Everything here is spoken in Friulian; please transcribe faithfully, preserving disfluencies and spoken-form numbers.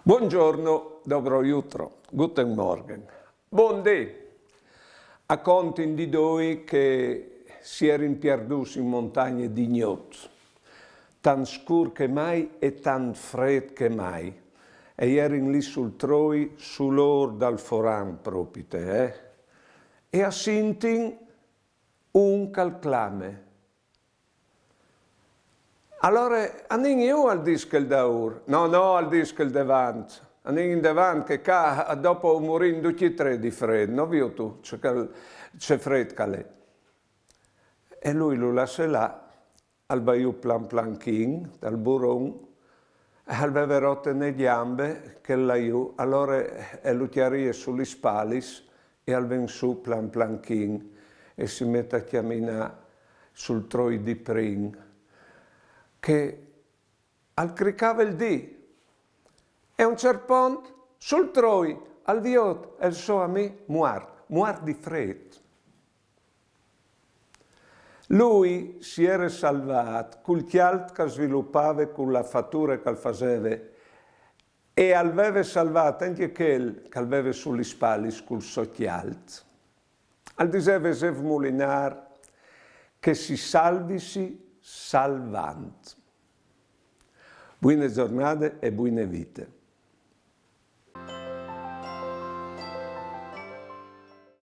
Buongiorno, dobro jutro, guten Morgen. Bundì. A contin di doi che si erin pierdûts in montagne di gnot, tant scûr che mai e tant frêt che mai, e i erin li sul troi, sul ôr dal foran propite, eh? E a sintin un che al clame. Alore, anìn jù, al dîs chel daûr. No, no, al dîs chel devant. Anìn indevant, che ca, dopo, o murìn ducj i trê di frêt, no viôt tu ce, ce frêt che al è. E lui lu lasse là, al va jù plan planchin dal buron, e al veve rote une gjambe, chel là jù, alore el lu cjarie su lis spalis e al ven sù plan planchin e si met a cjaminâ sul troi di prin, che al cricave il dì. E a un ciert pont, sul troi, al viôt il so amì muart, muart di frêt. Lui si ere salvât cul cjalt che al svilupave cu la fature che al faseve, e al veve salvât ancje chel che al veve su lis spalis cul so cjalt. Al diseve Zef Mulinâr: che si salvisi salvant. Buine zornade e buine vite.